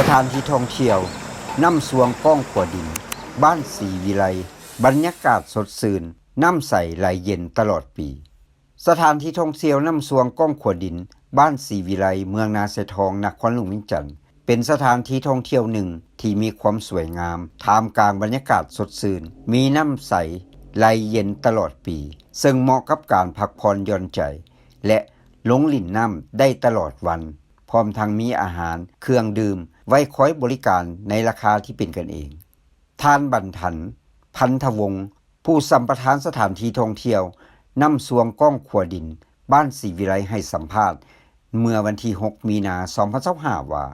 ສະຖານທີ່ທ່ອງທ່ຽວ ນ້ຳຊວງກ້ອງຂົວດິນ ບ້ານສີວິໄລ ບັນຍາກາດສົດຊື່ນ ນ້ຳໃສໄຫຼເຢັນຕະຫຼອດປີ. ສະຖານທີ່ທ່ອງທ່ຽວນ້ຳຊວງກ້ອງຂົວດິນ ບ້ານສີວິໄລ ເມືອງນາຊາຍທອງ ນະຄອນຫຼວງວຽງຈັນ ເປັນສະຖານທີ່ທ່ອງທ່ຽວໜຶ່ງທີ່ມີຄວາມສວຍງາມ ທ່າມກາງບັນຍາກາດສົດຊື່ນ ມີນ້ຳໃສໄຫຼເຢັນຕະຫຼອດປີ ເຊິ່ງເໝາະກັບການພັກຜ່ອນຢ່ອນໃຈ ແລະ ລົງຫຼິ້ນນ້ຳໄດ້ຕະຫຼອດວັນ, ພ້ອມທັງມີອາຫານ, ເຄື່ອງດື່ມ ໄວ້ຄອຍບໍລິການໃນລາຄາທີ່ເປັນກັນເອງ. ທ່ານ ບັນທັນ ພັນທະວົງ ຜູ້ສຳປະທານສະຖານທີ່ທ່ອງທ່ຽວ ນ້ຳຊວງກ້ອງຂົວດິນ ບ້ານສີວິໄລ ໃຫ້ສຳພາດເມື່ອວັນທີຫົກ ມີນາ ສອງພັນຊາວຫ້າ ວ່າ: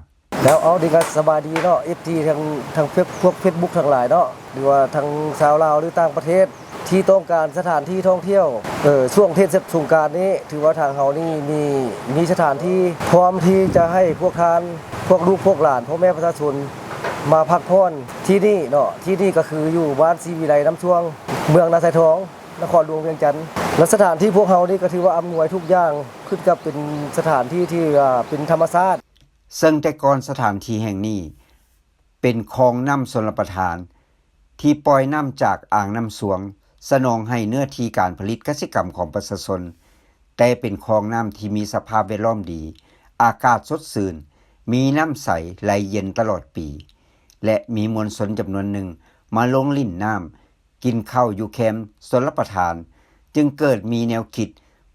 ແລ້ວເອົາ ນີ້ກໍສະບາຍດີເນາະ ເອັຟຊີ ທັງ ທັງເຟສ ພວກເຟສບຸກທັງຫຼາຍເນາະ ຫຼືວ່າທັງຊາວລາວ ຫຼືຕ່າງປະເທດ ທີ່ຕ້ອງການສະຖານທີ່ທ່ອງທ່ຽວ ເອີ ຊ່ວງເທດສົງການນີ້ ຖືວ່າທາງເຮົານີ້ມີ ມີສະຖານທີ່ພ້ອມທີ່ຈະໃຫ້ພວກທ່ານ ພວກລູກພວກຫຼານ ພໍ່ແມ່ປະຊາຊົນມາພັກຜ່ອນທີ່ນີ້ເນາະ. ທີ່ນີ້ກໍຄືຢູ່ບ້ານສີວິໄລ ນ້ຳຊວງ ເມືອງນາຊາຍທອງ ນະຄອນຫຼວງວຽງຈັນ ແລະ ສະຖານທີ່ພວກເຮົານີ້ກໍຖືວ່າອຳນວຍທຸກຢ່າງ ຂຶ້ນກັບເປັນສະຖານທີ່ທີ່ວ່າເປັນທຳມະຊາດ. ເຊິ່ງແຕ່ກ່ອນສະຖານທີ່ແຫ່ງນີ້ເປັນຄອງນ້ຳຊົນລະປະທານ ທີ່ປ່ອຍນ້ຳຈາກອ່າງນ້ຳຊວງ ສະໜອງໃຫ້ເນື້ອທີ່ການຜະລິດກະສິກຳຂອງປະຊາຊົນ, ແຕ່ເປັນຄອງນ້ຳທີ່ມີສະພາບແວດລ້ອມດີ, ອາກາດສົດຊື່ນ, ມີນ້ຳໃສໄຫຼເຢັນຕະຫຼອດປີ ແລະ ມີມວນຊົນຈຳນວນໜຶ່ງມາລົງຫຼິ້ນນ້ຳ, ກິນເຂົ້າຢູ່ແຄມຊົນລະປະທານ, ຈຶ່ງເກີດມີແນວຄິດ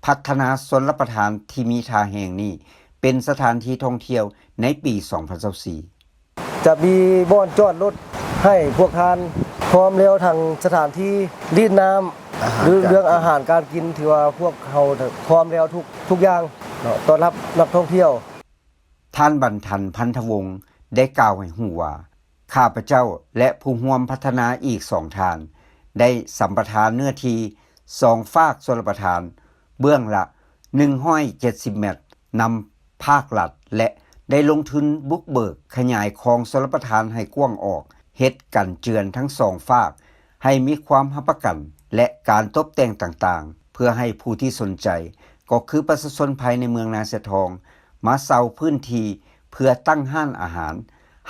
ພັດທະນາຊົນລະປະທານທີ່ມີທ່າແຫ່ງນີ້ເປັນສະຖານທີ່ທ່ອງທ່ຽວໃນປີສອງພັນຊາວສີ່. ຈະມີບ່ອນຈອດລົດໃຫ້ພວກທ່ານ ພ້ອມແລ້ວທັງສະຖານທີ່ຫຼິ້ນນ້ຳ ອາຫານ ຫຼືເລື່ອງອາຫານການກິນ ຖືວ່າພວກເຮົາພ້ອມແລ້ວທຸກ ທຸກຢ່າງເນາະ ຕ້ອນຮັບນັກທ່ອງທ່ຽວ. ທ່ານ ບັນທັນ ພັນທະວົງ ໄດ້ກ່າວໃຫ້ຮູ້ວ່າ ຂ້າພະເຈົ້າ ແລະ ຜູ້ຮ່ວມພັດທະນາອີກສອງທ່ານ ໄດ້ສຳປະທານເນື້ອທີ່ສອງຟາກຊົນລະປະທານ ເບື້ອງລະໜຶ່ງຮ້ອຍເຈັດສິບແມັດ ນຳພາກລັດ ແລະ ໄດ້ລົງທຶນບຸກເບີກຂະຫຍາຍຄອງຊົນລະປະທານໃຫ້ກວ້າງອອກ, ເຮັດກັນເຈື່ອນທັງສອງຟາກໃຫ້ມີຄວາມຮັບປະກັນ ແລະ ການຕົບແຕ່ງຕ່າງໆ ເພື່ອໃຫ້ຜູ້ທີ່ສົນໃຈ ກໍຄືປະຊາຊົນພາຍໃນເມືອງນາຊາຍທອງ ມາເຊົ່າພື້ນທີ່ເພື່ອຕັ້ງຮ້ານອາຫານ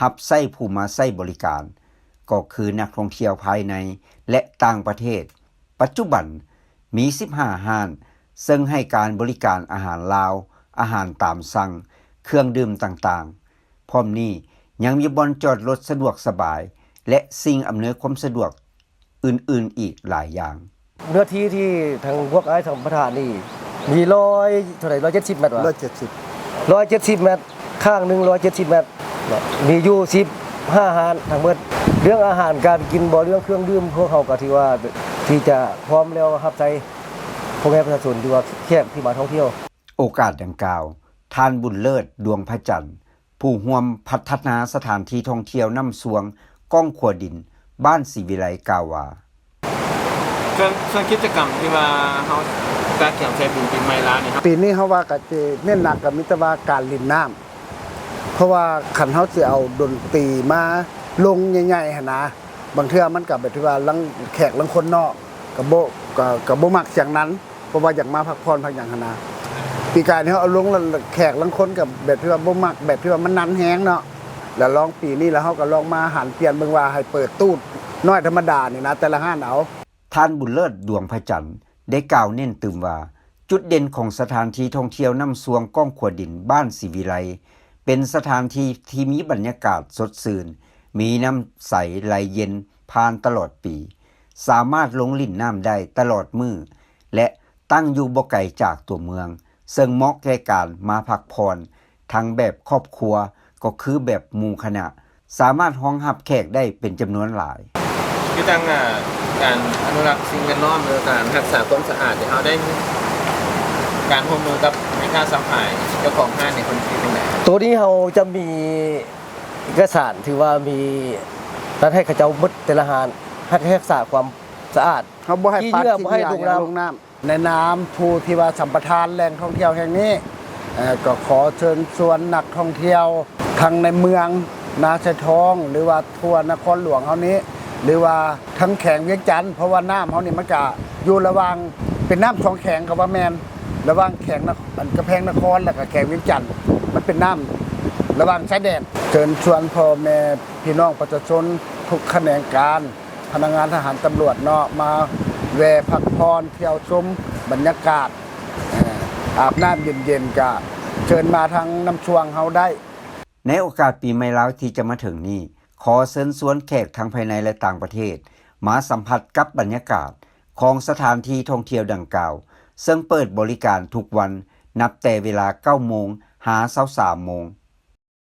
ຮັບໃຊ້ຜູ້ມາໃຊ້ບໍລິການ ກໍຄືນັກທ່ອງທ່ຽວພາຍໃນ ແລະ ຕ່າງປະເທດ. ປັດຈຸບັນມີສິບຫ້າຮ້ານ ເຊິ່ງໃຫ້ການບໍລິການອາຫານລາວ, ອາຫານຕາມສັ່ງ, ເຄື່ອງດື່ມຕ່າງໆ. ພ້ອມນີ້ຍັງມີບ່ອນຈອດລົດສະດວກສະບາຍ ແລະ ສິ່ງອຳນວຍຄວາມສະດວກອື່ນໆອີກຫຼາຍຢ່າງ. ເນື້ອທີ່ທີ່ທາງພວກອ້າຍສຳປະທານນີ້ມີຮ້ອຍ ເທົ່າໃດ ຮ້ອຍເຈັດສິບແມັດຫວາ? ຮ້ອຍເຈັດສິບ ຮ້ອຍເຈັດສິບແມັດ ຂ້າງໜຶ່ງຮ້ອຍເຈັດສິບແມັດເນາະ ມີຢູ່ສິບຫ້າຮ້ານທັງໝົດ. ເລື່ອງອາຫານການກິນບໍ ເລື່ອງເຄື່ອງດື່ມ ພວກເຮົາກໍຖືວ່າທີ່ຈະພ້ອມແລ້ວຮັບໃຊ້ພໍ່ແມ່ປະຊາຊົນ ຫຼືວ່າແຂກທີ່ມາທ່ອງທ່ຽວ. ໂອກາດດັ່ງກ່າວ, ທ່ານ ບຸນເລີດ ດວງພະຈັນ ຜູ້ຮ່ວມພັດທະນາສະຖານທີ່ທ່ອງທ່ຽວນ້ຳຊວງກ້ອງຂົວດິນ ບ້ານສີວິໄລ ກ່າວວ່າ ສ່ວນ ສ່ວນກິດຈະກຳທີ່ວ່າເຮົາກະກຽມໃສ່ບຸນປີໃໝ່ລາວນີ້ ປີນີ້ເຮົາວ່າກະຊິເນັ້ນໜັກກະມີແຕ່ວ່າການຫຼິ້ນນ້ຳ ເພາະວ່າຄັນເຮົາຊິເອົາດົນຕີມາລົງໃຫຍ່ໆຫັ້ນນະ ບາງເທື່ອມັນກະແບບທີ່ວ່າລາງ ແຂກລາງຄົນເນາະ ກະບໍ່ ກະ ກະບໍ່ມັກສຽງນັ້ນ ເພາະວ່າຢາກມາພັກຜ່ອນພັກຫຍັງຫັ້ນນະ. ປີກາຍນີ້ເຮົາເອົາລົງແລ້ວ ແຂກລາງຄົນກໍແບບທີ່ວ່າບໍ່ມັກ ແບບທີ່ວ່າມັນໜັນແຮງເນາະ ແລ້ວລອງປີນີ້ ແລ້ວເຮົາກໍລອງມາຫັນປ່ຽນເບິ່ງວ່າໃຫ້ເປີດຕູ້ນ້ອຍທຳມະດານີ້ນະ ແຕ່ລະຮ້ານເອົາ. ທ່ານ ບຸນເລີດ ດວງພະຈັນ ໄດ້ກ່າວເນັ້ນຕື່ມວ່າ ຈຸດເດັ່ນຂອງສະຖານທີ່ທ່ອງທ່ຽວນ້ຳຊວງກ້ອງຂົວດິນ ບ້ານສີວິໄລ ເປັນສະຖານທີ່ທີ່ມີບັນຍາກາດສົດຊື່ນ, ມີນ້ຳໃສໄຫຼເຢັນຜ່ານຕະຫຼອດປີ, ສາມາດລົງຫຼິ້ນນ້ຳໄດ້ຕະຫຼອດມື້ ແລະ ຕັ້ງຢູ່ບໍ່ໄກຈາກຕົວເມືອງ, ເຊິ່ງເໝາະແກ່ການມາພັກຜ່ອນ ທັງແບບຄອບຄົວ ກໍຄືແບບໝູ່ຄະນະ, ສາມາດຮອງຮັບແຂກໄດ້ເປັນຈຳນວນຫຼາຍ. ຄືທາງ ເອີ ການອະນຸລັກສິ່ງແວດລ້ອມ ຫຼື ການຮັກສາຄວາມສະອາດ ທີ່ເຮົາໄດ້ມີການຮ່ວມມືກັບແມ່ຄ້າຊາວຂາຍ ເຈົ້າຂອງຮ້ານນີ້ ເພິ່ນເປັນຈັ່ງໃດ? ໂຕນີ້ເຮົາຈະມີເອກະສານ ຖືວ່າມີນັດໃຫ້ເຂົາເຈົ້າໝົດແຕ່ລະຮ້ານ ຮັກ ຮັກສາຄວາມສະອາດ ເຮົາບໍ່ໃຫ້ປາກ ຂີ້ເຫຍື້ອ ຂີ້ເຫຍື້ອ ບໍ່ໃຫ້ລົງນ້ຳ ບໍ່ໃຫ້ລົງນ້ຳ. ໃນນາມຜູ້ທີ່ວ່າສຳປະທານແຫຼ່ງທ່ອງທ່ຽວແຫ່ງນີ້ ເອີ ກໍຂໍເຊີນຊວນນັກທ່ອງທ່ຽວທັງໃນເມືອງນາຊາຍທອງ ຫຼືວ່າທົ່ວນະຄອນຫຼວງເຮົານີ້ ຫຼືວ່າທັງແຂວງວຽງຈັນ ເພາະວ່ານ້ຳເຮົານີ້ມັນກະຢູ່ລະຫວ່າງ ເປັນນ້ຳສອງແຂວງກໍວ່າແມ່ນ ລະຫວ່າງແຂວງນະ ອັນ ກຳແພງນະຄອນ ແລ້ວກະແຂວງວຽງຈັນ ມັນເປັນນ້ຳ ລະຫວ່າງຊາຍແດນ. ເຊີນຊວນພໍ່ແມ່ພີ່ນ້ອງປະຊາຊົນທຸກຂະແໜງການ, ພະນັກງານທະຫານ, ຕຳຫຼວດເນາະ ມາແວ່ພັກຜ່ອນທ່ຽວຊົມບັນຍາກາດ ເອີ່ ອາບນ້ຳເຢັນໆ ກະເຊີນມາທາງນ້ຳຊ່ວງເຮົາໄດ້. ໃນໂອກາດປີໃໝ່ລາວທີ່ຈະມາເຖິງນີ້, ຂໍເຊີນຊວນແຂກທັງພາຍໃນ ແລະ ຕ່າງປະເທດ ມາສຳຜັດກັບບັນຍາກາດຂອງສະຖານທີ່ທ່ອງທ່ຽວດັ່ງກ່າວ, ເຊິ່ງເປີດບໍລິການທຸກວັນ ນັບແຕ່ເວລາເກົ້າໂມງ ຫາຊາວສາມໂມງ.